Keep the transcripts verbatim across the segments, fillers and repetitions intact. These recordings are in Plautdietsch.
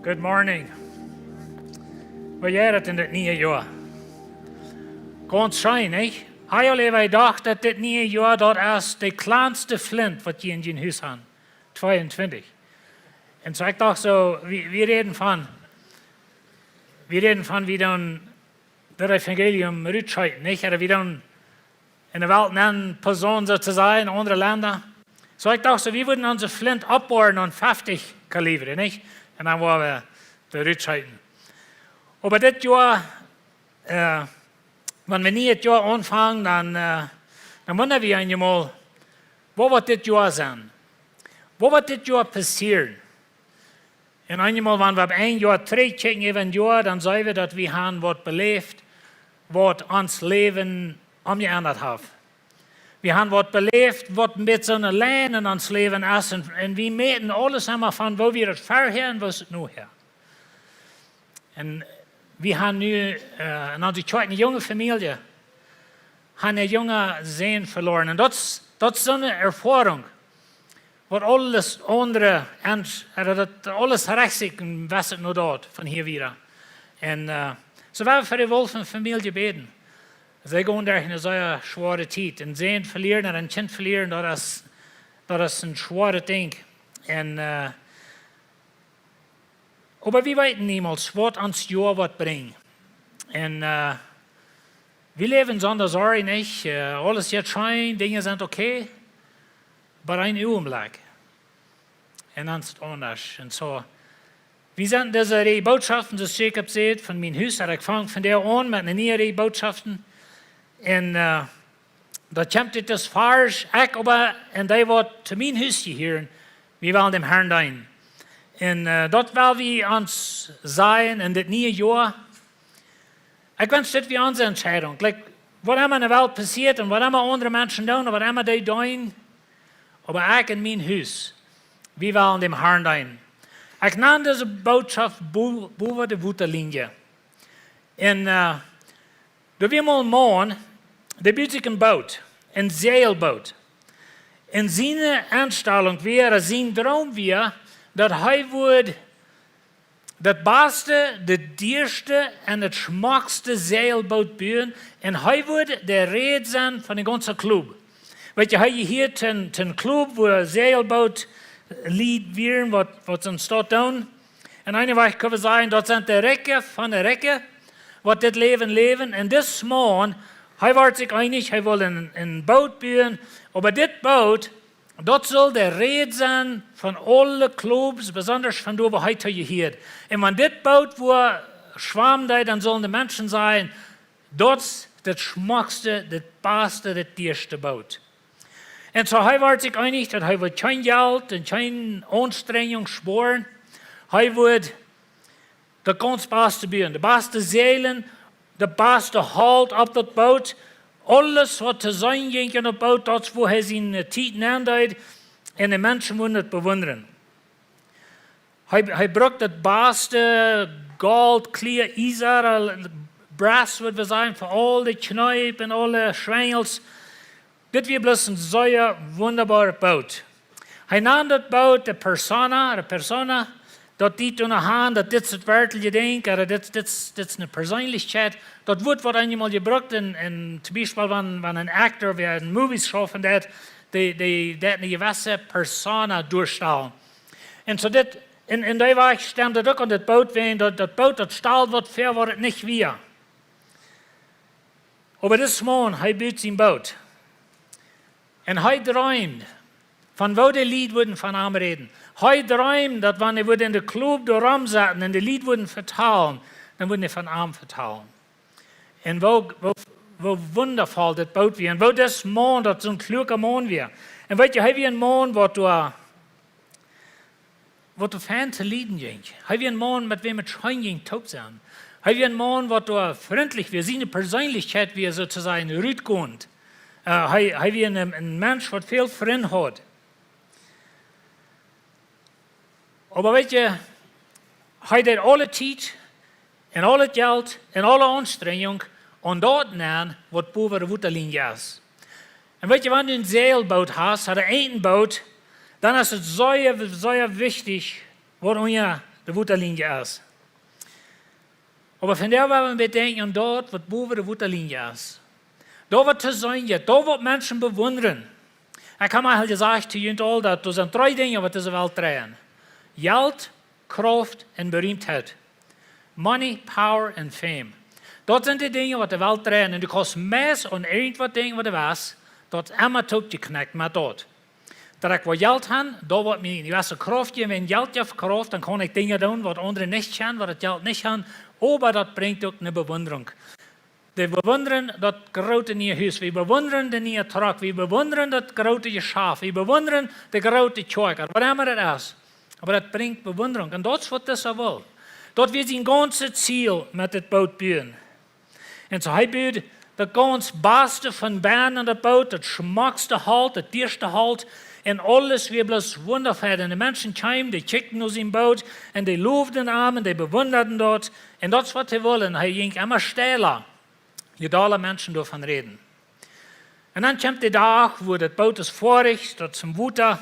Good morning. Woo jeit et en dit niee Joa? Gaunz scheen, nich? Hab aul emma jedocht, daut dit niee Joa, daut es de kjlanste Flint, waut jie en jun Hus han. Tweeuntwintich. Un soo, ekj docht soo, wie, wie räden von, wie räden von, wie dan daut Evangelium rutscheeten, nich? Ooda wie dan en de Welt nenn posauen, soo to sajen, en aundre Lenda. Soo, ekj docht soo, wie wudden onse Flint oppboaren aun feftich Kaliber, nich? Un dan woa wie doa rutscheeten. Oba dit Joa, äh, wan wie nu dit Joa aunfangen, dan, äh, dan wunda wie eenjemol, waut woat dit Joa sennen? Waut woat dit Joa passieren? Un eenjemol, wan wie opp een Joa trigjkjikjen, äwa een Joa, dan seenen wie, daut wie han waut beläft, waut ons Läwen omjeendat haft. Wie han waut beläft, waut met soone Lien en ons Läwen es. Un, un wie mäten aules emma von, woo wia daut verhäa un woo es et nu häa. Un wie han nu, äh, en onse Kjoakj eene junge Famielje, han äa junga Sän veloaren. Un daut es, daut es soone Erfoarunk, waut aules aundre, un, äh, daut aules rajcht sikj, un woo et nu jeit von hia wieda. Un, äh, soo wie fa de Wolf Famielje bäden. See gonen derch eene sea schwoare Tiet. Een Sän velieren, een Kjint velieren, daut es, daut es een schwoaret Dinkj. Un, äh, oba wie weeten niemols, waut ons Joa woat brinjen. Un, äh, wie läwen sonder Sorj, nich? Äh, aules jeit scheen, Dinja sent okay. Oba een Uagenblikj. Un dan es et aundasch. Un soo, wie sent dise Rieej Bootschoften, soo aus Jakob sajcht, von mien Hus. Un ekj fang von doa aun met eene niee Rieej Bootschoften. Un, äh, daut kjemt ut dis Varsch, ekj oba un dee, waut to mien Hus jehieren, wie wellen däm Harn deenen. Un, äh, daut well wie ons sajen en dit niee Joa. Ekj wensch, daut wia onse Entscheidunk. Like, waut emma en de Welt passieet un waut emma aundre Menschen doonen, waut emma dee doonen, oba ekj un mien Hus, wie wellen däm Harn deenen. Ekj nan dise Bootschoft bo-, bowa de Wotalienje. Un, äh, doa wia mol een Maun, dee bud sikj een Boot, een Säajelboot. Un siene Enstalunk wia, sien Droom wia, daut hee wudd daut baste, daut dieeschte un daut schmockste Säajelboot buen. Un hee wudd de Räd sennen von dän gaunzen Klub. Weetst, hee jehieed to, to een Klub, wua Säajelboot Lied wieren, waut, waut see en Staut doonen. Un eenjemol kjenn wie sajen, daut sent de Rikje von de Rikje, waut dit Läwen läwen. Un dis Maun, hee wort sikj eenich, hee wull een, een Boot buen, oba dit Boot, daut sull de Räd sennen von aule Klubs, besondasch von doa, wua hee to jehieed. Un wan dit Boot wua schwamen deed, dan sullen de Menschen sajen, daut es daut schmockste, daut baste, daut dieeschte Boot. Un soo, hee wort sikj eenich, daut hee wudd kjeen Jelt un kjeene Aunstrenjunk spoaren. Hee wudd daut gaunz baste buen, de baste Säajlen, de baste Holt opp daut Boot. Aules, waut to seenen jinkj en daut Boot, daut es, wua hee siene Tiet nenn deed. Un de Menschen wudden daut bewundren. Hee, hee brukt daut baste Golt, Kjlia, Iesa, brass, waut wie sajen, fa aul de Kjneep un aule Schwenjels. Dit wia bloos een sea wundaboaret Boot. Hee nand daut Boot de Persona, de Persona, daut deed doa aun, daut dit es daut werkjliche Dinkj, ooda dit, dit, dit es eene Perseenlichkjeit. Daut Wuat woat eenjemol jebrukt en, en toom Biespel, wan, wan een Actor, wäa en Movies schaufen deit, dee, dee, dee eene jewesse Persona doastalen. Un soo dit, en, en dee Wajch stemd daut uk aun daut Boot, wiels daut, daut Boot, daut stald waut väa, waut et nich wia. Oba dis Maun, hee bud sien Boot. Un hee dreemd von woo de Lied wudden von am räden. Hee dreemd, daut wan hee wudd en de Klub doa rom sitten un de Lied wudden vetalen, dan wudden dee von am vetalen. Un woo, woo, woo wundavoll daut Boot wia. Un woo dis Maun, daut soon kluaka Maun wia. Un weetst, hee wia een Maun, waut doa waut doa fein to lieden jinkj. Hee wia een Maun, met wäm et scheen jinkj toop sennen. Hee wia een Maun, waut doa frintlich wia, siene Perseenlichkjeit wia soo to sajen rutgoent. Äh, hee, hee wia een, een Mensch, waut väl Frind haud. Oba weetst, hee deed aule Tiet un aul daut Jelt un aule Aunstrenjunk aun daut nenn, waut bowa de Wotalienje es. Un weetst, wan du een Säajelboot hast, ooda een Boot, dan es et sea, sea wichtich, waut unja de Wotalienje es. Oba vondoag well wie bedenkjen aun daut, waut bowen de Wotalienje es. Daut, waut to seenen jeit, daut, waut Menschen bewundren. Ekj hab mol jesajcht to junt aul, daut doa sent dree Dinja, waut dise Welt dreien: Jelt, Krauft un Beriemtheit. Money, power and fame. Daut sent de Dinja, waut de Welt dreien. Un du kaust meist aun irjentwaut denkjen, waut du west, daut es emma toopjekjnekjt met daut. Daut ekj well Jelt han, daut woat mie eene jewesse Krauft jäwen. Wan Jelt jeft Krauft, dan kaun ekj Dinja doonen, waut aundre nich kjennen, waut daut Jelt nich han. Oba daut brinjt uk eene Bewundrunk. Wie bewundren daut groote niee Hus, wie bewundren dän nieen Truck, wie bewundren daut groote Jeschaft, wie bewundren de groote Kjoakj, waut emma daut es. Oba daut brinjt Bewundrunk. Un daut es, waut disa well. Daut wia sien gaunzet Ziel met daut Boot buen. Un soo hee bud daut gaunz baste von bennen aun daut Boot, daut schmockste Holt, daut dieeschte Holt, un aules wia bloos wundafein. Un de Menschen kjeemen, dee kjikjten no sien Boot, un dee lowden am, un dee bewundaden daut. Un daut es, waut hee wull. Un hee jinkj emma steila, je dolla Menschen doavon räden. Un dan kjemt de Dach, wua daut Boot es foadich, daut es em Wota.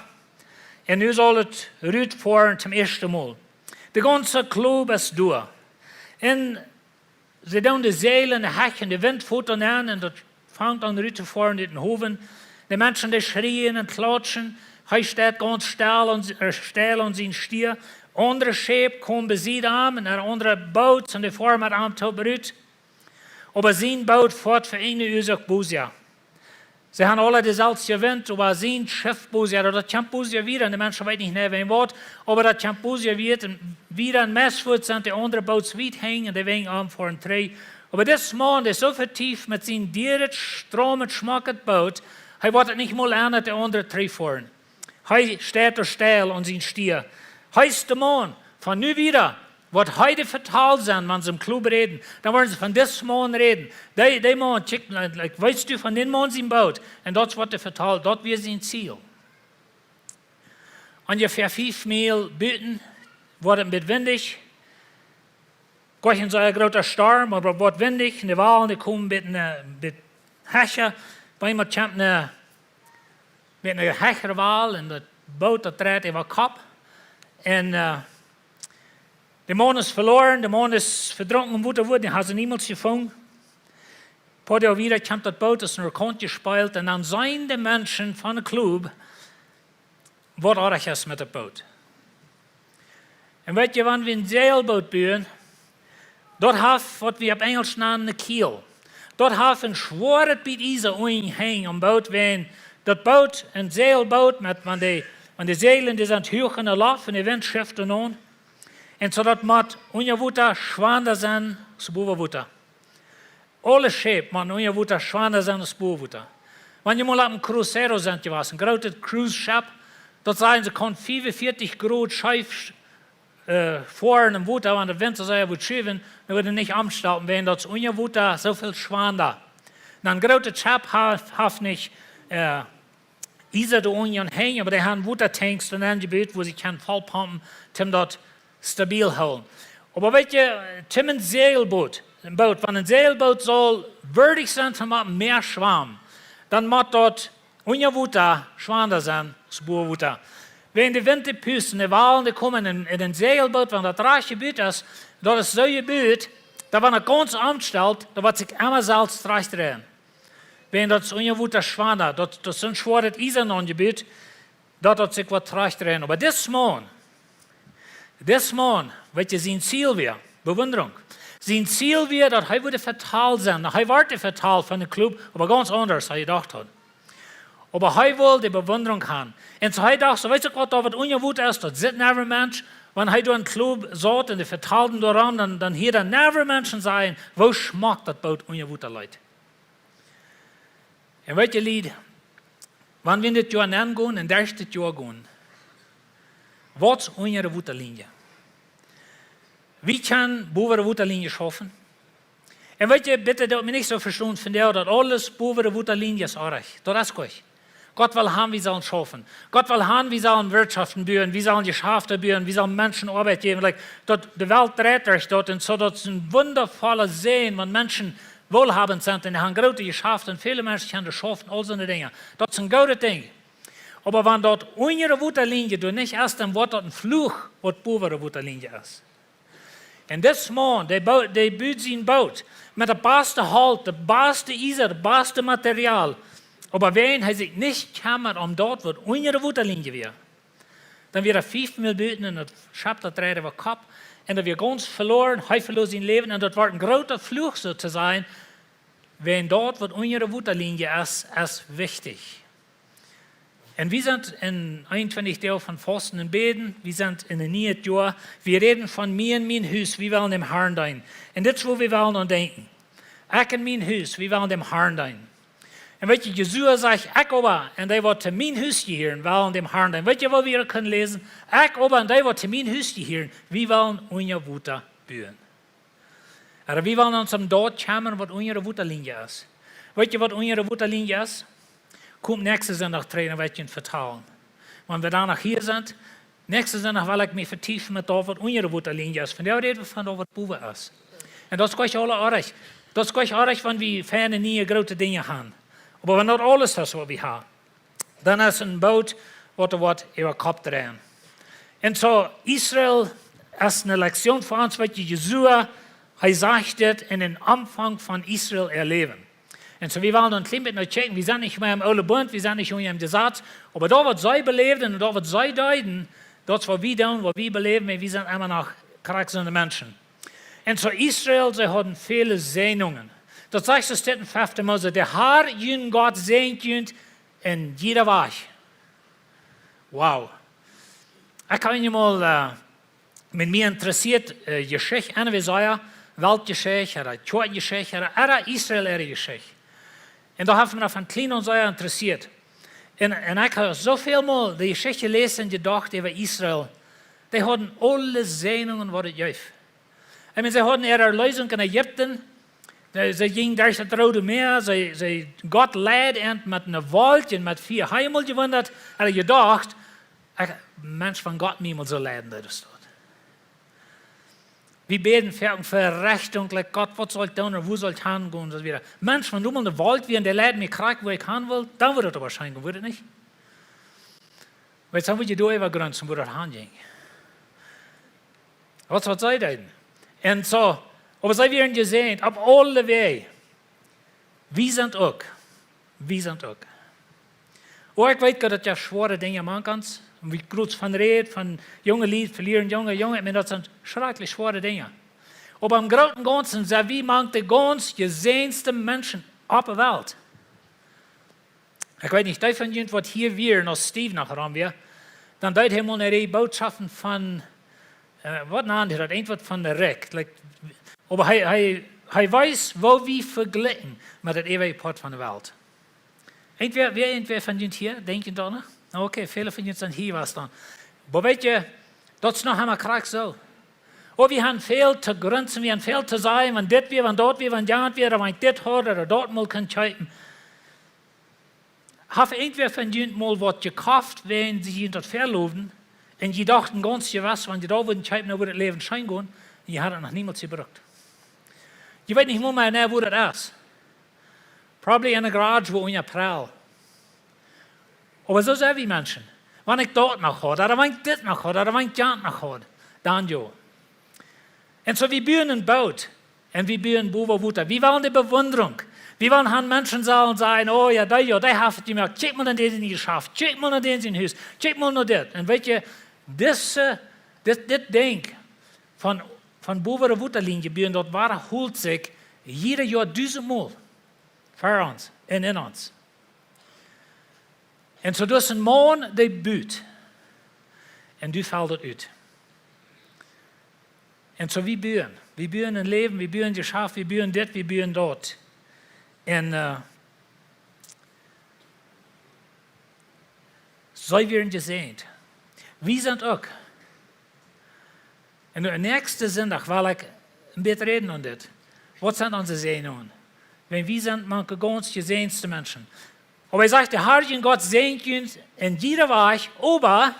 Un nu saul et rutfoaren toom ieeschten Mol. De gaunze Klub es doa. Un see doonen de Säajel en de Hecht, de Wint foat doa nenn un daut fangt aun ruttofoaren ut dän Howen. De Menschen, dee schrieen un klautschen. Hee steit gaunz steil aun, äh, steil aun siene Stia. Aundre Schäp komen besied am un aundre Boots un dee foaren met am toop rut. Oba sien Boot foat fa eene Uasoak bosja. See han aule deeselwje Wint, oba sien Schiff bosja, daut kjemt bosja wieda. Un de Menschen weeten nich, nä, wäajen waut, oba daut kjemt bosja wieda. Un wieda un meist foat sent de aundre Boots wiet hinjen un dee wenjen am fa een Tree. Oba dis Maun, dee es soo vetieft met sien dieret, stroomet, schmocket Boot, hee woat et nich mol aun, daut de aundre Tree foaren. Hee steit doa steil aun siene Stia. Hee es de Maun, von nu wieda, waut hee de vetalt, wan see em Klub räden, dan woaren see von dis Maun räden. Dee, dee Maun, kjikj, like, weetst du von dän Maun sien Boot? Un daut es, waut dee vetalt, daut wia sien Ziel. Onjefäa fief Miel buten, woat et een bät windich. Goa nich een sea groota Storm, oba woat windich, un de Walen, dee komen een bät, äh, bät hecha. Bie mie kjemt een, met eene hechere Wal un daut Boot, daut dreit äwa Kopp. Un, äh, de Maun es veloaren, de Maun es vedrunken em Wota, wua, dän haben see niemols jefungen. Poa Doag wieda kjemt daut Boot, es no Kaunt jespeelt un dan seenen de Menschen von dän Klub, waut oajch es met daut Boot. Un weetst du, wan wie een Säajelboot buen, daut haft, waut wie opp Enjelsch nanen, een keel. Daut haft een schwoaret bät Iesa unjen aum Boot, wäajen daut Boot, een Säajelboot met, wan de, wan de Säajel, dee sent huach enne Loft un de Wint schuft doa aun. Un soo daut mott unja Wota schwanda sennen aus bowa Wota. Aule Schäp motten unja Wota schwanda sennen aus bowa Wota. Wan jie mol opp een Cruzeiro sent jewast, een grootet Cruise-Schip, daut sajen see, kaun fiefunvieetich Grot scheef, äh, foaren em Wota, wan de Wint soo sea woat schuwen, dan woat et nich omstalpen, wäajen daut es unja Wota sooväl schwanda. Dan een grootet Schip haft, haft nich, äh, Iesa doa unjen aun, oba dee haben Wotatanks doa nenn jebut, wua see kjennen vollpompen, om daut stabil hoolen. Oba weetst du, toom een Säajelboot, een Boot, wan een Säajelboot saul wieedich sennen toom opp daut Mäa schwamen, dan mott daut unja Wota schwanda sennen aus bowa Wota. Wäajen de Wint, dee pust, de Walen, dee komen, en, en een Säajelboot, wan daut rajcht jebut es, daut es soo jebut, daut wan et gaunz omstalt, daut woat sikj emma selfst trigj dreien. Wäajen daut es unja Wota schwanda, daut, daut es soon schwoaret Iesa aunjebut, daut daut sikj woat trigj dreien. Oba dis Maun, dis Maun, weetst du, sien Ziel wia Bewundaunk. Sien Ziel wia, daut hee wudd vetalt sennen. Nu, hee wort vetalt von dän Klub, oba gaunz aundasch, aus hee jedocht haud. Oba hee wull de Bewundaunk haben. Un soo hee docht, soo, weetst du waut, daut waut unja Wota es, daut sitt never Mensch. Wan hee doa em Klub saut un dee vetalden doarom, dan, dan hieed hee never Menschen sajen, woo schmock daut Boot unja Wota leet. Un weetst du, Lied, wan wie en dit Joa nenn gonen un derch dit Joa gonen, waut es unja de Wotalienje? Wie kjennen bowa de Wotalienje schaufen. Un weetst du, bitte doot mie nich soo vestonen vondoag, daut aules bowa de Wotalienje es oajch. Daut es goot. Gott well haben, wie sellen schaufen. Gott well haben, wie sellen Wirtschaften buen, wie sellen Jeschafte buen, wie sellen Menschen Oabeit jäwen. Like, daut, de Welt dreit sikj doa, un soo daut es een wundafolla Säajen, wan Menschen wohlhabend sent un haben groote Jeschafte un väle Menschen kjennen schaufen, aul soone Dinja. Daut es een goodet Dinkj. Oba wan daut unjre Wotalienje doa nich es, dan woat daut een Fluch, waut bowere Wotalienje es. Un dis Maun, dee, boo- dee bud sien Boot met daut baste Holt, daut baste Iesa, daut baste Material. Oba wan hee sikj nich kjemmad om daut, waut unjre Wotalienje wia, dan wia hee fief Miel buten un daut Schepp, daut dreid äwa Kopp. Un daut wia gaunz veloaren, hee veloa sien Läwen. Un daut wort een groota Fluch, soo to sajen, wan daut, waut unjre Wotalienje es, es wichtich. Un wie sent en eenuntwintich Doag von Fausten un Bäden, wie sent en een nieet Joa, wie räden von: Mie un mien Hus, wie wellen däm Harn deenen. Un dit es, woo wie wellen aun denkjen: Ekj un mien Hus, wie wellen däm Harn deenen. Un weet jie, Josua sajcht: Ekj oba un dee, waut to mien Hus jehieren, wellen däm Harn deenen. Weet jie, waut wie kjennen läsen? Ekj oba un dee, waut to mien Hus jehieren, wie wellen unja Wota buen. Ooda wie wellen ons om daut kjemren, waut unjre Wotalienje es. Weet jie, waut unjre Wotalienje es? Komt näakjsten Sindach trigj, dan woa ekj junt vetalen. Wan wie dan noch hia sent, näakjsten Sindach well ekj mie vetiefen met daut, waut unjre Wotalienje es. Vondoag räden wie von daut, waut bowen es. Un daut es nich aula oajch. Daut es nich oajch, wan wie feine, niee, groote Dinja haben. Oba wan daut aules es, waut wie haben, dan es een Boot, waut doa woat äwa Kopp dreien. Un soo, Israel es eene Lektion fa ons, waut Josua, hee sajcht dit en dän Aunfank von Israel äa Läwen. Un soo, wie wellen een kjlien bät no kjikjen, wie sent nich mea em oolen Bunt, wie sent nich unja däm Jesaz, oba daut, waut see beläwden un daut, waut see deeden, daut es, waut wie doonen, waut wie beläwen, oba wie sent emma noch krakjt soone Menschen. Un soo, Israel, see hauden väle Säajnungen. Daut sajcht soo, steit en fefte Mose: De Har, jun Gott, säajent junt en jieda Wajch. Wow. Ekj hab eemol, äh, met mie interessieet, äh, Jeschicht, un wie sajen, Weltjeschicht, ooda Kjoakjenjeschicht, ooda, ooda Israel äare Jeschicht. Un doa haft mie daut von kjlien aun sea interessieet. Un, un ekj hab soo väl mol de Jeschicht jeläsen un jedocht äwa Israel. Dee hauden aule Säajnungen, waut et jeef. Ekj meen, see hauden äare Erleesunk en Ägipten. See, see jinjen derch daut Roode Mäa. See, see, Gott leid an met eene Wolkj un met Fia. Hab jie mol jewundat, ooda jedocht: Ekj, Mensch, wan Gott mie mol soo leiden deed, daut es daut. Wie bäden fa, fa Rechtunk, like: Gott, waut saul ekj doonen un wua saul ekj hangonen? Soo wieda. Mensch, wan doa mol eene Wolkj wia un dee leid mie krakjt, wua ekj han well, dan wudd daut oba scheen gonen, wudd et nich? Weetst, dan wudd jie doa äwa grunzen, wua daut hanjinkj. Daut es, waut see deeden. Un soo, oba see wieren jesäajent opp aule Wäaj. Wie sent uk. Wie sent uk. Oh, ekj weet, daut et je schwoare Dinja mank ons. Un wie groot von räden, von junge Lied velieren junge, junge, ekj meen, daut sent schrakjlich schwoare Dinja. Oba em grooten Gaunzen sent wie mank de gaunz jesäajenste Menschen opp de Welt. Ekj weet nich, dee von junt, waut hia wieren, aus Steve noch rom wia, dan deed hee mol eene Reaj Bootschoften von, äh, waut nand hee daut? Irjentwaut von de Rikj. Like, oba hee, hee, hee wees, woo wie vejlikjen met daut äwaje Poat von de Welt. Irjentwäa, wia irjentwäa von junt hia? Denkj jie doaraun? Na, okay, väle von junt sent hia jewast dan. Oba weet jie, daut es noch emol krakjt soo. Oh, wie haben väl to grunzen, wie haben väl to sajen, wan dit wia, wan daut wia, wan jant wia, ooda wan ekj dit haud, ooda daut mol kunn kjeepen. Haft irjentwäa von junt mol waut jekoft, wan see junt daut veloofden, un jie dochten gaunz jewess, wan jie daut wudden kjeepen, dan wudd daut Läwen scheen gonen, un jie haben daut noch niemols jebrukt? Jie weeten nich mol mea, wua daut es. Probably en eene Garage, wua unja Prell. Oba soo sent wie Menschen. Wan ekj daut noch haud, ooda wan ekj dit noch haud, ooda wan ekj jant noch haud, dan jo. Un soo, wie buen een Boot. Un wie buen bowen Wota. Wie wellen de Bewundrunk. Wie wellen haben, Menschen sellen sajen: Oh jo, dee, jo, dee haft et jemoakt. Kjikj mol no dän, dän jeschauft. Kjikj mol no dän sien Hus. Kjikj mol no dit. Un weet jie, dise, dit, dit Dinkj von, von bowere Wotalienje buen, daut wadaholt sikj jieda Joa dusent Mol. Fa ons un en ons. Un soo, du hast een Maun, dee but. Un du felt daut ut. Un soo, wie buen. Wie buen een Läwen, wie buen Jeschaft, wie buen dit, wie buen daut. Un, äh, see wieren jesäajent. Wie sent uk. Un dän näakjsten Sindach well ekj een bät räden aun dit. Waut sent onse Säajnungen? Wan wie sent mank de gaunz jesäajenste Menschen. Oba hee sajcht: De Har, jun Gott, säajent junt en jieda Wajch, oba,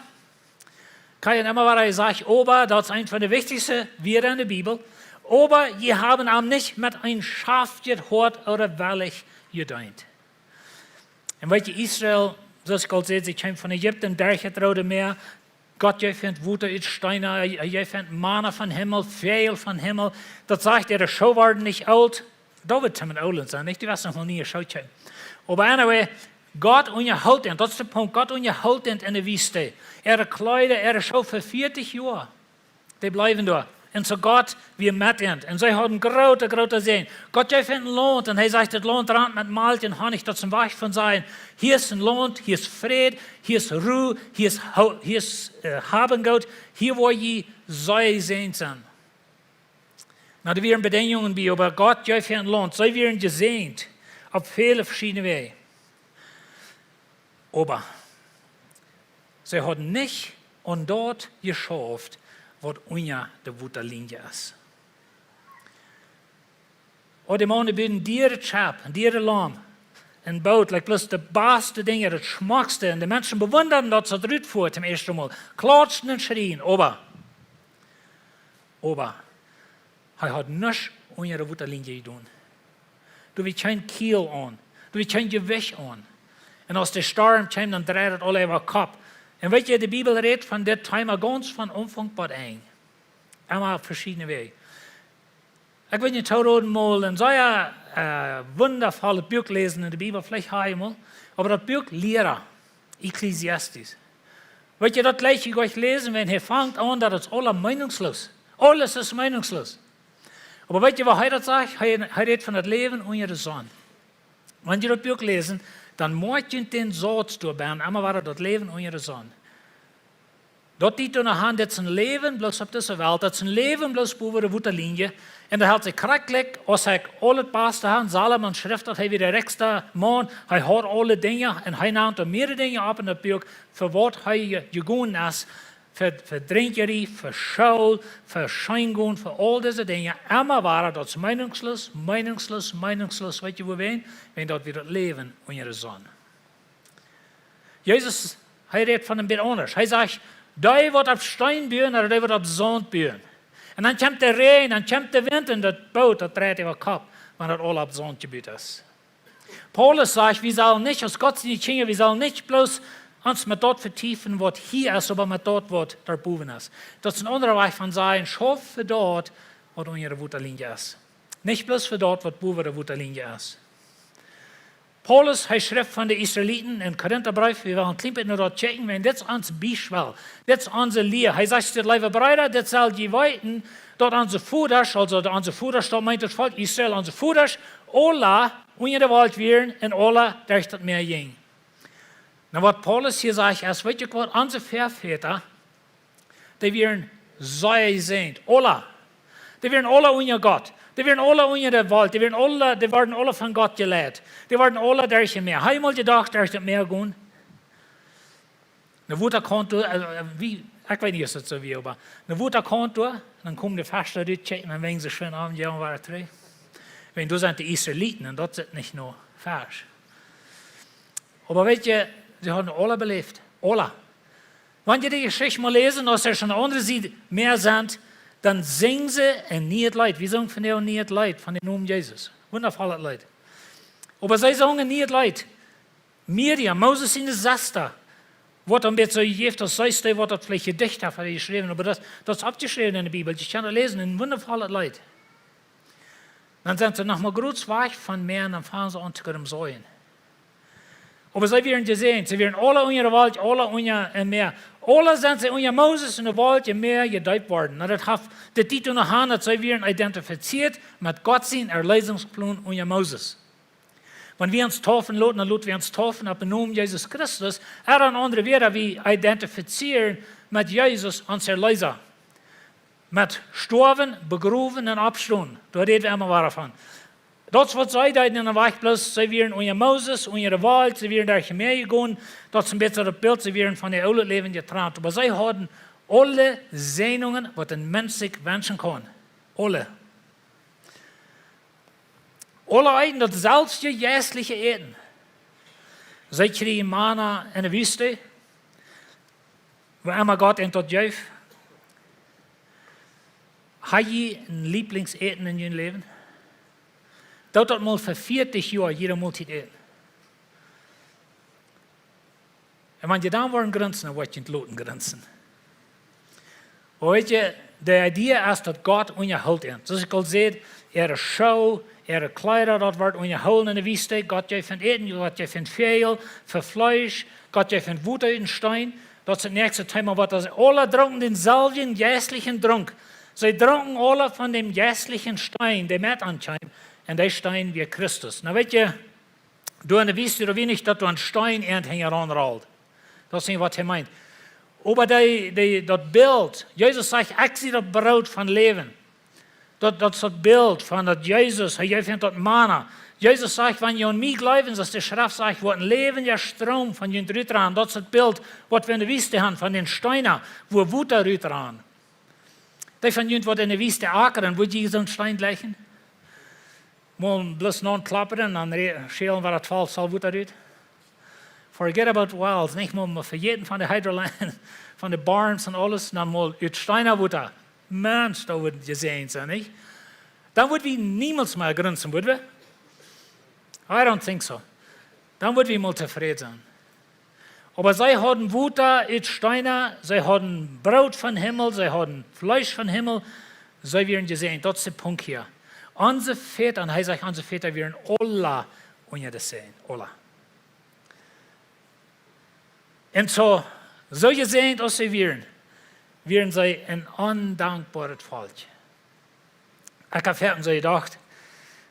kaun jie emma wada sajen, oba, daut es eent von de wichtichste Wieed en de Bibel. Oba jie haben am nich met een schaftjet Hoat ooda wellich jedeent. Un weet jie, Israel, Soo aus ekj aul säd, see kjeemen von Ägipten, derch daut Rode Mäa. Gott jeef an Wota ut Steena, hee, hee jeef an Mana vom Himmel, Väajel vom Himmel. Daut sajcht, äare Schoo worden nich oolt. Daut woat Tim un Olen sennen, nich? Dee wia noch nie een Schoo kjeepen. Oba anyway, Gott unjahilt an, daut es de Punkt, Gott unjahilt an enne Wiest. Äare Kjleeda, äare Schoo fa vieetich Joa. Dee bleewen doa. Un soo Gott wia met an. Un see hauden groote, groote Säajen. Gott jeef an een Launt un hee sajcht, daut Launt rant met Malkj un Honnich, daut es een Wajch von sajen: Hia es een Launt, hia es Fräd, hia es Ru, hia es, Ho- hia es äh, Haben Goot, hia woa jie sea jesäajent sennen. Na, doa wieren Bedinjungen bie, oba Gott jeef an een Launt. See wieren jesäajent opp väle veschiedne Wäaj. Oba see hauden nich aun daut jeschauft, waut unja de Wotalienje es. Oh, dee Mana buden diere Schap, diere Laum, een Boot, like, bloos de baste Dinja, daut schmockste. Un de Menschen bewundaden daut, soo daut rut fua toom ieeschten Mol. Klautschten un schrieen, oba, oba, hee haud nuscht unja de Wotalienje jedonen. Doa wia kjeen Kjeel aun. Doa wia kjeen Jewicht aun. Un aus de Storm kjeem, dan dreid daut aul äwa Kopp. Un weet jie, de Bibel rät von dit Thema gaunz von Aunfank bat Enj. Emma veschiedne Wäaj. Ekj weet nich, ekj haud mol een sea äh, wundavollet Buak jeläsen enne Bibel, veleicht ha jie mol. Oba daut Buak Liera, Ecclesiastes. Weet jie, daut jlikj ekj uk läsen, wan hee fangt aun, daut es aules meenungsloos. Aules es meenungsloos. Oba weet jie, waut hee daut sajcht? Hee, hee rät von daut Läwen unja de Sonn. Wan jie daut Buak läsen, dan moakjt junt dän Sauz doabie, emma wada daut Läwen unja de Sonn. Daut deit doa noch aun, daut es een Läwen bloos opp dise Welt, daut es een Läwen bloos bowen de Wotalienje. Un daut helt sikj krakjt jlikj, aus ekj aul daut baste haud, Salomo schrift, daut hee wia de rikjste Maun, hee haud aule Dinja, un hee nemt doa mearere Dinja opp en daut Buak, fa waut hee je- jegonen es, fa, fa Drinkjerie, fa School, fa Scheengonen, fa aul dise Dinja. Emma wada, daut es meenungsloos, meenungsloos, meenungsloos. Weet jie wuarom? Wiels daut wia daut Läwen unja de Sonn. Jesus, hee rät von een bät aundasch. Hee sajcht, dee waut opp Steen buen, ooda dee waut opp Saunt buen. Un dan kjemt de Räajen, dan kjemt de Wint un daut Boot, daut dreit äwa Kopp, wan daut aul opp Saunt jebut es. Paulus sajcht, wie sellen nich, aus Gott siene Kjinja, wie sellen nich bloos ons met daut vetiefen, waut hia es, oba met daut, waut doa bowen es. Daut es een aundra Wajch von sajen, schauf fa daut, waut unja de Wotalienje es. Nich bloos fa daut, waut bowen de Wotalienje es. Paulus, hee schrift von de Israeliten em Korintabreef, wie wellen een kjlien bät no daut kjikjen, wiels dit es ons Biespel, dit es onse Lia. Hee sajcht, dit, leewe Breeda, dit sell jie weeten, daut onse Vodasch, aulsoo daut onse Vodasch, daut meent daut Volkj Israel, onse Vodasch, aula unja de Wolkj wieren un aula derch daut Mäa jinjen. Nu, waut Paulus hia sajcht, es, weet jie waut, onse Väavodasch, dee wieren sea jesäajent, aula. Dee wieren aula unja Gott. Dee wieren aula unja de Wolkj. Dee wieren aula, dee worden aula von Gott jeleit. Dee worden aula derch daut Mäa. Hab jie mol jedocht, derch daut Mäa gonen? Een Wotakaunt, äh, äh, wie, ekj weet nich, aus daut soo wia, oba een Wotakaunt, dan kjeemen de Fesch doa rut, kjikjen, un dan wieren see schwind aun, jo, wada trigj. Wiels doa sent de Israeliten un daut sitt nich no Fesch. Oba weet jie, see hauden aula beläft. Aula. Wan jie de Jeschicht mol läsen, aus see aun de aundre Sied Mäa sent, dan sinjen see een nieet Leet. Wie sungen von een nieet Leet, von dän Nomen Jesus. Wundavollet Leet. Oba see sungen een nieet Leet. Miriam, Moses siene Sesta, woat dan bät soo jejäft, aus see es dee, waut daut veleicht jedicht haft, ooda jeschräwen. Oba daut, daut es oppjeschräwen enne Bibel. Jie kjennen daut läsen, een wundavollet Leet. Dan sent see noch mau krakjt wajch von Mäa un dan fangen see aun to grumsajen. Oba see wieren jesäajent, see wieren aula unja de Wolkj, aula unja em Mäa. Aula sent see unja Moses enne Wolkj em Mäa jedeept worden. Nu, daut haft, daut deit doa noch aun, daut see wieren identifizieet met Gott sien Erlösungsplan unja Moses. Wan wie ons deepen loten, dan loten wie ons deepen opp dän Nomen Jesus Christus. Ooda en aundre Wieed, wie identifizieren met Jesus, ons Erleesa. Met stoawen, begrowen un oppstonen. Doa räd wie emma wada von. Daut es waut see deeden enne Wajch, bloos see wieren unja Moses, unja de Wolkj, see wieren derch daut Mäa jegonen. Daut es een bät daut Bilt, see wieren von äa oolet Läwen jetrant. Oba see hauden aule Säajnungen, waut een Mensch sikj wenschen kaun. Aule. Aule eeten daut selwje jeistliche Äten. See kjrieejen Mana enne Wüste, wua emma Gott an daut jeef. Hab jie een Lieblingsäten en jun Läwen? Doot daut mol fa vieetich Joa jiede Moltiet äten. Un wan jie dan woaren grinsen, dan woat jie loten grinsen. Oba weet jie, de Idee es daut Gott unjahoolt an. Soo aus ekj aul säd, äare Schoo, äare Kjleeda, daut woat unjahoolen enne Wiest. Gott jeef an Äten, Gott jeef an Väajel, fa Fleesch, Gott jeef an Wota ut dän Steen. Daut es daut näakjste Thema, waut daut aula drunken dänselwjen jeistlichen Drunk. See drunken aula von däm jeistlichen Steen, dee met an kjeem. Un dee Steen wia Christus. Nu weet jie, doa enne Wiest, doa wia nich daut doa een Steen an hinjaraun rold. Daut es nich waut hee meent. Oba dee, dee, daut Bilt, Jesus sajcht: "Ekj sie daut Broot von Läwen." Daut, daut es daut Bilt von daut Jesus, hee jeef an daut Mana. Jesus sajcht: "Wan jie aun mie jleewen, soo aus de Schreft sajcht, woat een läwendja Stroom von junt rutrant." Daut es daut Bilt, waut wie enne Wiest haben von dän Steen, wua Wota rutrant. Dee von junt, waut enne Wiest akren, wudd jie soon Steen jlikjen? Mol bloos nopp klappen un dan re-, schälen, waut daut felt, saul Wota rut. Forget about wells, nich mol, mol vejäten von de Hydroline, von de Borns un aules, dan mol ut Steen Wota. Mensch, daut wudd jesäajent sennen, nich? Dan wudd wie niemols mea grinsen, wudd wie? I don't think so. Dan wudd wie mol tofräd sennen. Oba see hauden Wota ut Steen, see hauden Broot von Himmel, see hauden Fleesch von Himmel, see wieren jesäajent. Daut es de Punkt hia. Onse Väta, un hee sajcht, onse Väta wieren aula unja dän Sän, aula. Un soo, soo jesäajent aus see wieren, wieren see een ondankboaret Volkj. Ekj hab foaken soo jedocht,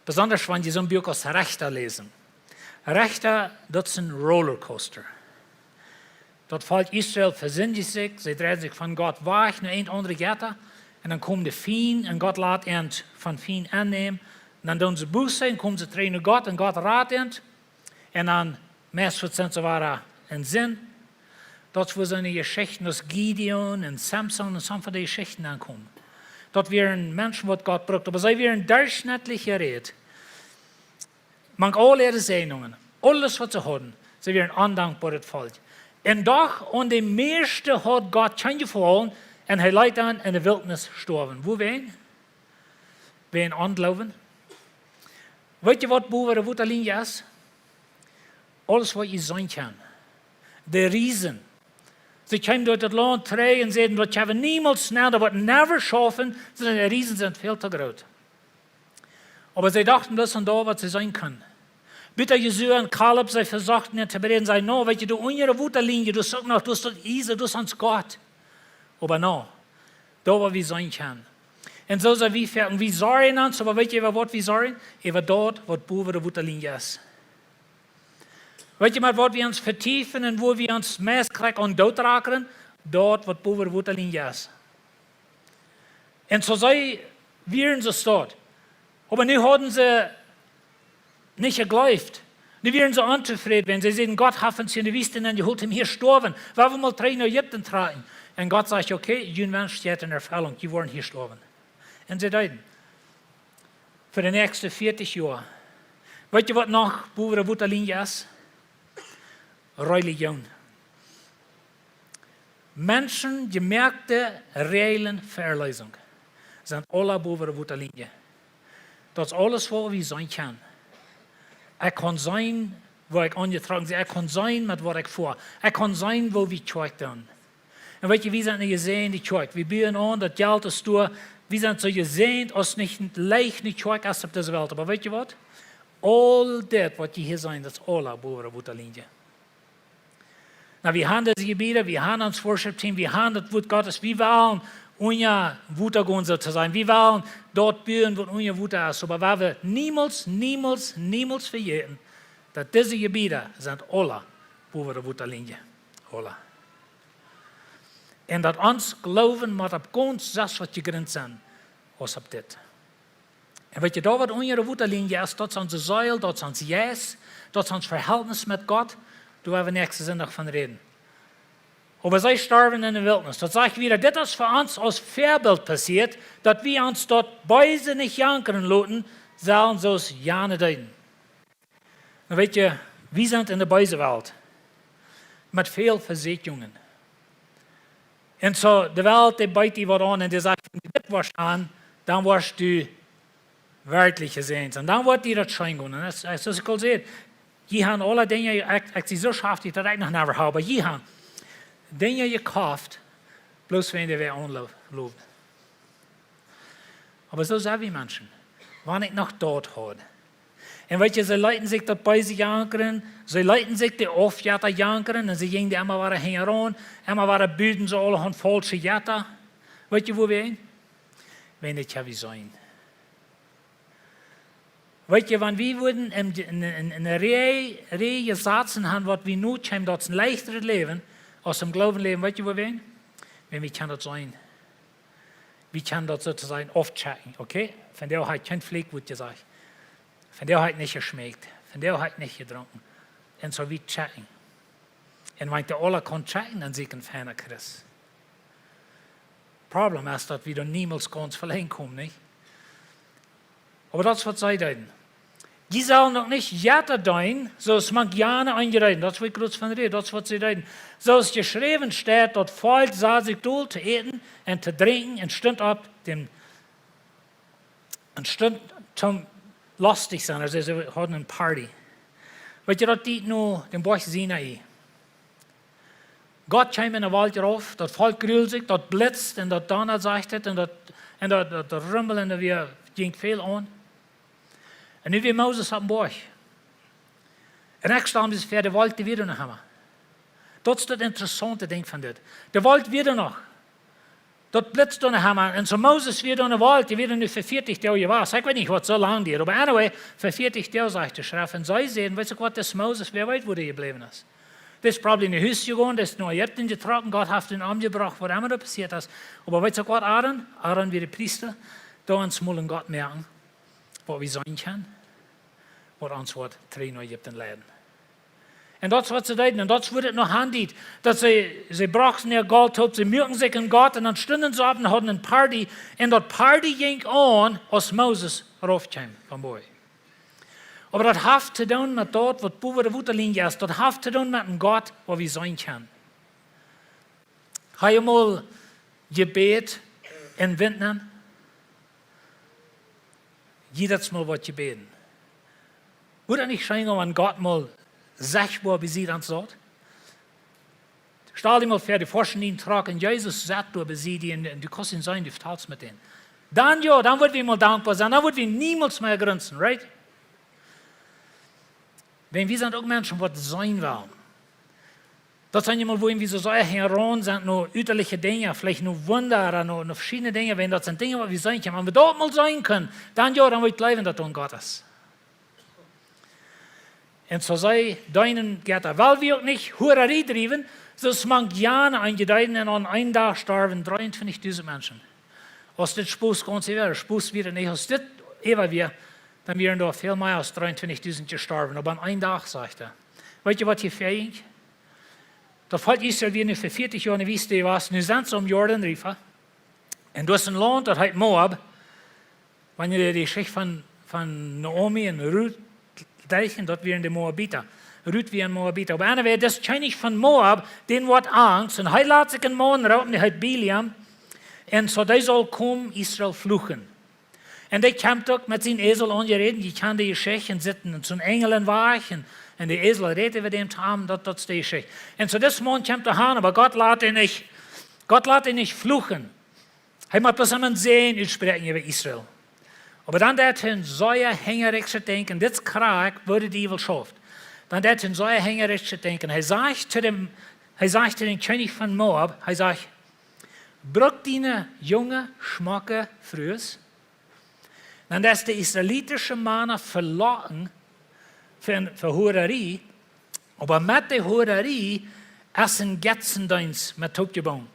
besonda wan jie soon Buak aus Rechta läsen. Rechta, daut es een Rollercoaster. Daut Volkj Israel vesindicht sikj, see dreien sikj von Gott wajch no eene aundre Jetta, un dan komen de Fiend, un Gott lat an von Fiend aunnämen. Un dan doonen see Buße un komen see trigj no Gott, un Gott rat an. Un dan meist waut sent see wada en Sind. Daut es wua soone Jeschichten aus Gideon un Samson un soone von dee Jeschichten aunkomen. Daut wieren Menschen, waut Gott brukt, oba see wieren derchschnittlich jerät. Mank aul äare Säajnungen, aules waut see hauden, see wieren een ondankboaret Volkj. Un doch, aun de mieeschte haud Gott kjeen Jefaulen, un hee leet an enne Wiltnis stoawen. Wuawäajen? Wäajen Onjloowen. Weet jie, waut bowa de Wotalienje es? Aules, waut jie seenen kjennen. De Riesen. See kjeemen derch daut Launt trigj un säden: "Daut kjenn wie niemols, nä, daut woat never schaufen. De Riesen sent väl too groot." Oba see dochten bloos aun daut, waut see seenen kunnen. Bat Josua un Kaleb, see vesochten an to bräakjen, säden: "No, weet jie, doa unja de Wotalienje, doa es uk noch, doa es daut Iesa, doa es ons Gott." Oba no, daut, waut wie seenen kjennen. Un soo sent wie foaken, wie sorjen ons, oba weet jie, äwa waut wie sorjen? Äwa daut, waut bowa de Wotalienje es. Weet jie, met waut wie ons vetiefen un wua wie ons meist krakjt aun dootraken? Daut, waut bowa de Wotalienje es. Un soo see wieren see staut. Oba nu hauden see nich jejleeft. Nu wieren see ontofräd, wan see säden: "Gott haft ons hia enne Wiest nenjehoolt, om hia stoawen. Wie wellen mol trigj no Ägipten trakjen." Un Gott sajcht: "Okay, jun Wensch jeit en Erfellunk, jie woaren hia stoawen." Un see deeden. Fa de näakjste vieetich Joa. Weet jie, waut noch bowa de Wotalienje es? Relijoon. Menschen jemoakte Räajlen fa Erleesunk sent aula bowa de Wotalienje. Daut es aules, waut wie seenen kjennen. Ekj kaun seenen, woo ekj aunjetrocken sie. Ekj kaun seenen, met waut ekj foa. Ekj kaun seenen, woo wie Kjoakj doonen. Un weet jie, wie sent eene jesäajende Kjoakj. Wie buen aun, daut Jelt es doa. Wie sent soo jesäajent aus nich leicht eene Kjoakj es opp dise Welt. Oba weet jie waut? Aul dit, waut jie hia seenen, daut es aula bowa de Wotalienje. Nu, wie haben dise Jebieda, wie haben ons Worship Team, wie haben daut Wuat Gottes, wie wellen unja Wota gonen, soo to sajen. Wie wellen daut buen, waut unja Wota es. Oba wie wellen niemols, niemols, niemols vejäten, daut dise Jebieda sent aula bowa de Wotalienje. Aula. Un daut ons Gloowen mott opp gaunz sest waut jejrint sennen, aus opp dit. Un weet jie, daut, waut unja de Wotalienje es, daut es onse Seel, daut es ons Jeist, daut es ons Vehältnis met Gott. Doa woa wie näakjsten Sindach von räden. Oba see storwen enne Wiltnis. Daut sajcht wada, dit es fa ons aus Väabilt passieet, daut wie ons daut Beese nich jankren loten, sellen soo aus jane deeden. Nu weet jie, wie sent enne beese Welt. Met väl Vesäakjungen. Un soo, de Welt, dee bieet die waut aun un dee sajcht: "Wan du dit woascht han, dan woascht du werkjlich jesäajent sennen. Dan woat die daut scheen gonen." Un daut es, soo aus ekj aul säd, Jie haben aule Dinja, ekj, ekj sie soo schaftich, daut ekj noch never hab, oba jie haben Dinja jekoft, bloos wäajen dee wäa aunloft. Oba soo sent wie Menschen. Wan ekj noch daut haud. Un weet jie, see leeten sikj daut Beese jankren, see leeten sikj de Aufjetta jankren, un see jinjen emma wada hinjaraun, emma wada buden see aulahaunt faulsche Jetta. Weet jie, woo wie een? Wan ekj hab wie seenen. Weet jie, wan wie wudden en, en, en, en eene Rieej, Rieej Jesazen haben, waut wie nu kjennen, daut es een leichtret Läwen, aus em Gloowen läwen, weet jie, woo wie een? Wan wie kjennen daut seenen. Wie kjennen daut soo to sajen aufchecken, okay? Vondoag hab ekj kjeen Fliek Wuat jesajcht. Vondoag hab ekj nich jeschmakjt. Vondoag hab ekj nich jedrunken. Un soo wie checken. Un wan ekj dee aula kaun checken, dan sie ekj een feina Christ. Problem es, daut wie doa niemols gaunz velenjd komen, nich? Oba daut es, waut see deeden. Jie sellen uk nich Jetta deenen, soo aus mank jane aunjereeden. Daut es, woo ekj groz von räd, daut es, waut see deeden. Soo aus jeschräwen steit, daut Volkj sad sikj dol to äten un to drinkjen un stunt opp, dän, un stunt toom lostich sennen. Aulsoo, see hauden eene Party. Weet jie, daut deed no dän Boajch Sinai. Gott kjeem enne Wolkj rauf, daut Volkj grulde sikj, daut blitzt un daut donnad, sajcht et, un daut, un daut, daut, daut rummelnde wia, jinkj väl aun. Un nu wia Moses oppem Boajch. Un ekj stal mie väa, de Wolkj, dee wia doa noch emma. Daut es daut interessaunte Dinkj von dit. De Wolkj wia doa noch. Daut blitzt doa noch emma. Un soo Moses wia doa enne Wolkj, dee wia doa nu fa vieetich Doag jewast. Ekj weet nich, waut soo lang dieed. Oba anyway, fa vieetich Doag, sajcht de Schreft. Un see säden: "Weetst du waut, dis Moses, wäa weet, wua dee jebläwen es. Dee es probably no Hus jegonen, dee es no Ägipten jetrocken, Gott haft am omjebrocht, waut emma doa passieet es." Oba weetst du waut, Aaron? Aaron wia de Priesta. Doo ons mol een Gott moaken, waut wie seenen kjennen, waut ons woat trigj no Ägipten leiden. Un daut es, waut see deeden. Un daut es, woo et noch aundiet. Daut see, see brochten äa Golt opp, see muaken sikj een Gott un dan stunden see opp un hauden eene Party. Un daut Party jinkj aun, aus Moses raufkjeem vom Boajch. Oba daut haft to doonen met daut, waut bowen de Wotalienje es. Daut haft to doonen met een Gott, waut wie seenen kjennen. Hab jie mol jebät un Wint nämen? Jiedet Mol waut jebäden. Wudd daut nich scheen, wan Gott mol sechtboa bie die dan saut? Stal die mol väa, du foascht en dän Truck un Jesus sett doa bie die un, un du kaust am seenen, du vetalst met am. Dan jo, dan wudd wie mol dankboa sennen, dan wudd wie niemols mea grunzen, right? Wan wie sent uk Menschen, waut seenen wellen. Daut sent je mol, woo wie soo sea hinjaraun sent, no ütaliche Dinja, veleicht no Wunda, no, no veschiedne Dinja, wan daut sent Dinja, waut wie seenen kjennen. Wan wie daut mol seenen kjennen, dan jo, dan woa ekj jleewen, daut doa een Gott es. Un soo see deenen Jetta. Wiels wie uk nich Huararie driewen, soo aus mank jane aunjedeeden, un aun eenen Dach storwen dreeuntwintichdusent Menschen. Aus dit Spos gaunz wia, Spos wia et nich, aus dit äwa wia, dan wieren doa väl mea aus dreeuntwintichdusent jestorwen, oba aun eenen Dach, sajcht hee. Weetst du, waut hia väajinkj? Daut Volkj Israel wia nu fa vieetich Joa enne Wiest jewast, nu sent see aum Jordan River. Un daut es een Launt, daut heet Moab. Wan jie de Jeschicht von, von Naomi un Ruth denkjen, daut wieren de Moabita. Ruth wia eene Moabita. Oba anyway, dis Kjennich von Moab, dän woat Angst. Un hee lat sikj een Maun roopen, dee heet Bileam. Un soo, dee saul komen, Israel fluchen. Un dee kjemt uk met sienen Esel aunjeräden, jie kjanen de Jeschicht, un sitten un soon Enjel em Wajch, un, un de Esel rät äwa däm Tom, daut, daut es de Jeschicht. Un soo, dis Maun kjemt doa han, oba Gott lat am nich, Gott lat am nich fluchen. Hee mott bloos een Säajen utspräakjen äwa Israel. Oba dan deit hee een sea hinjarichtet Dinkj, dit es krakjt, woo de Diewel schauft. Dan deit hee een sea hinjarichtet Dinkj. Hee sajcht to däm, hee sajcht to dän Kjennich von Moab, hee sajcht: "Bruk diene junge, schmocke Frues, dan daut de israelitische Mana velocken fa, fa Huararie, oba met de Huararie es een Jetzendeens met toopjebungen."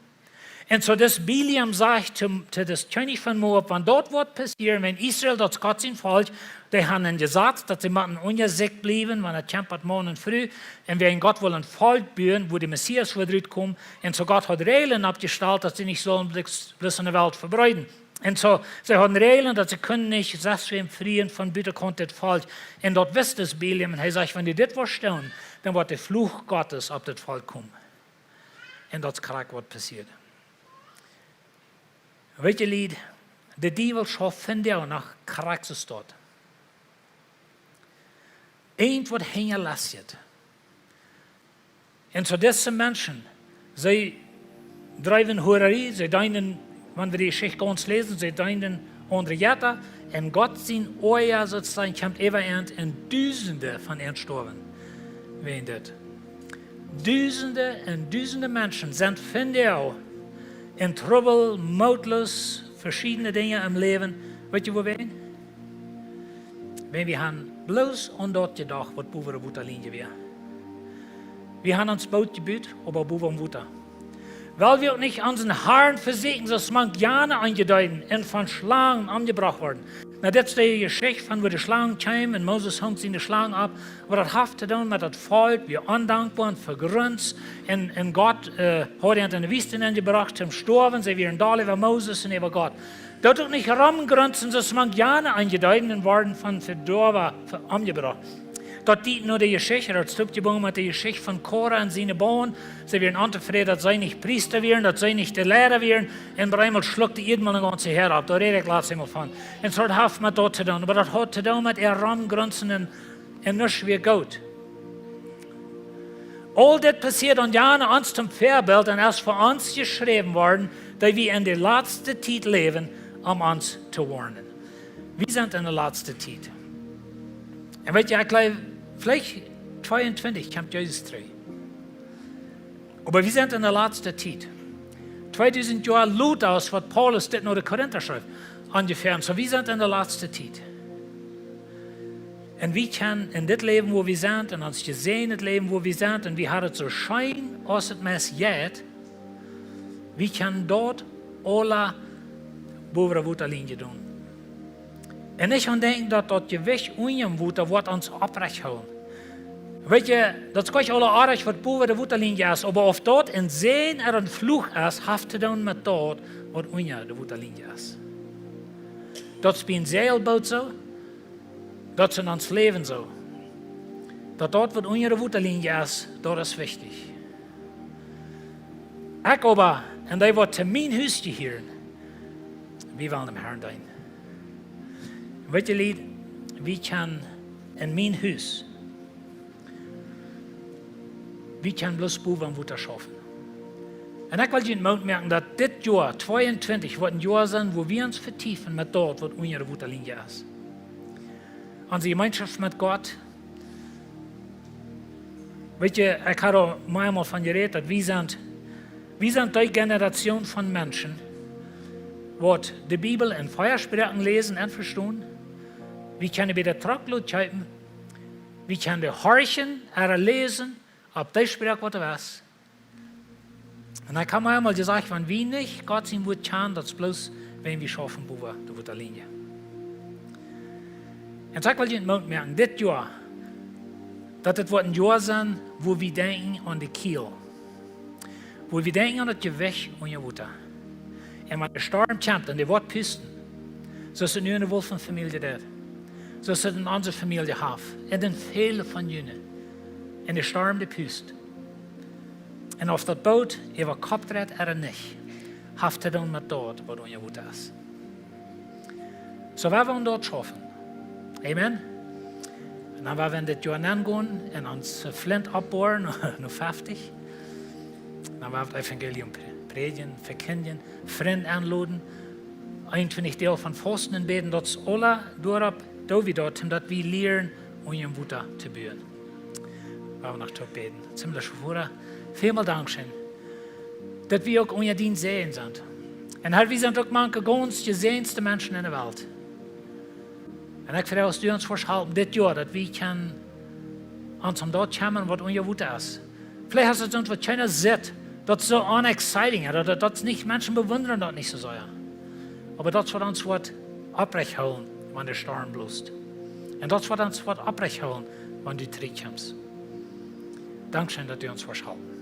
Un soo dis Bileam sajcht to, to dis Kjennich von Moab: "Wan daut woat passieren, wan Israel, daut es Gott sien Volkj, dee haben een Jesaz, daut see motten unja sikj bliewen, wan et kjemt waut Maun un Fru, un wan Gott well een Volkj buen, wua de Messias woat rutkomen, un soo Gott haud Räajlen oppjestalt, daut see nich sullen bloos, bloos enne Welt vebreeden." Un soo, see hauden Räajlen, daut see kunnen nich sest wäm frieen von butakaunt dit Volkj. Un daut wist dis Bileam. Un hee sajcht: "Wan du dit woascht doonen, dan woat de Fluch Gottes opp dit Volkj komen." Un daut es krakjt, waut passieet. Weetst du, Lied, de Diewel schauft vondoag noch krakjt soo aus daut. Irjent waut hinjalesst. Un soo dise Menschen, see dreewen Huararie, see deenden, wan wie de Jeschicht gaunz läsen, see deenden aundre Jetta, un Gott sien Oaja soo to sajen kjemt äwa an un Dusende von an stoawen wäajen dit. Dusende un Dusende Menschen sent vondoag en Trubbel, mootloos, veschiedne Dinja em Läwen. Weet jie wuawäajen? Wan wie han bloos aun daut jedocht waut bowen de Wotalienje wia. Wie han ons Boot jebut, oba bowen em Wota. Wiels wie uk nich onsen Harn vesieekjen, soo aus mank jane aunjedeeden un von Schlangen omjebrocht worden. Nu, dit es de Jeschicht von woo de Schlang kjeem un Moses hunk siene Schlang opp. Oba daut haft to doonen met daut Volkj, wia ondankboa un vegruns. Un, un Gott, äh, haud an en de Wüste nenjebrocht toom stoawen. See wieren doll äwa Moses un äwa Gott. Daut uk nich romgrunsen, soo aus mank jane aunjedeeden un worden von Vedoawa ve-, omjebrocht. Daut diet no de Jeschicht, daut stemmt jebungen met de Jeschicht von Kora un siene Baunt. See wieren ontofräd, daut see nich Priesta wieren, daut see nich de Liera wieren. Un opp eemol schlukt de Ieed mol de gaunze Häad opp. Doa räd ekj latst eemol von. Un soo daut haft met daut to doonen. Oba daut haud to doonen met äa Romgrunsen un, un nuscht wia goot. Aul dit passieed aun jane ons toom Väabilt un es fa ons jeschräwen worden, daut wie en de latste Tiet läwen, om ons to woarnen. Wie sent en de latste Tiet. Un weet jie, ekj jleew, veleicht tweeuntwintich kjemt Jesus trigj. Oba wie sent en de latste Tiet. Tweedusent Joa lota aus waut Paulus dit no de Korinta schreef, onjefäa. Soo, wie sent en de latste Tiet. Un wie kjennen en dit Läwen, wua wie sent, en ons jesäajent Läwen, wua wie sent, un wie haben et soo scheen aus et meist jeit, wie kjennen daut aula bowen de Wotalienje doonen. Un nich aun denkjen, daut daut Jewicht unja daut Wota woat ons opprecht hoolen. Weet jie, daut es nich aules oajch waut bowen de Wotalienje es, oba auf daut een Säajen ooda een Fluch es, haft to doonen met daut waut unja de Wotalienje es. Daut es bie een Säajelboot soo, daut es en ons Läwen soo. Daut daut waut unja de Wotalienje es, daut es wichtich. Ekj oba, un dee waut to mien Hus jehieren, wie wellen däm Harn deenen. Weet jie, Lied, wie kjennen en mien Hus, wie kjennen bloos bowen em Wota schaufen. Un ekj well junt Moot moaken, daut dit Joa tweeuntwintich woat een Joa sennen, wua wie ons vetiefen met daut waut unja de Wotalienje es. Onse Jemeenschoft met Gott. Weet jie, ekj hab aul meamol von jerät, daut wie sent, wie sent dee Generation von Menschen, waut de Bibel en vea Sproaken läsen un vestonen. Wie kjennen bie de Trucklud kjeepen. Wie kjennen dee horchen, ooda läsen, opp dee Sproak waut doa es. Un ekj hab meamol jesajcht, wan wie nich Gott sien Wuat kjanen, daut es bloos, wan wie schaufen bowen de Wotalienje. Un soo ekj well junt Moot moaken, dit Joa, daut et woat een Joa sennen, wua wie denkjen aun de Kiel. Wua wie denkjen aun daut Jewicht unja Wota. Un wan de Storm kjemt un dee woat pusten, soo aus et nu en de Wolfen Famielje deit, soo aus et en onse Famielje haft, un en väle von junt, un de Storm dee pust. Un auf daut Boot äwa Kopp dreit ooda nich, haft to doonen met daut waut unja Wota es. Soo woa wie aun daut schaufen. Amen. Un dan woa wie en dit Joa nengonen un ons Flint oppboaren, no feftich. Dan woa wie daut Evangelium prä-, prädjen, vekjindjen, Frind enloden. Eenuntwintich Doag von fausten un bäden, daut es aula doaropp, daut wie daut, daut wie lieren, unja Wota to buen. Woa wie noch toop bäden. Himmlischa Voda, välmol Dankscheen, daut wie uk unja dien Säajen sent. Un Herr, wie sent uk mank de gaunz jesäajenste Menschen en de Welt. Un ekj froag, aus du ons woascht halpen dit Joa, daut wie kjennen ons om daut kjemren waut unja Wota es. Veleicht es et soont waut kjeena sitt, daut es soo unexciting, ooda daut, daut es nich, Menschen bewundren daut nich soo sea. Oba daut es waut ons woat opprecht hoolen, wan de Storm blost. Un daut es waut ons woat opprecht hoolen, wan du trigjkjemst. Dankscheen, daut du ons woascht halpen.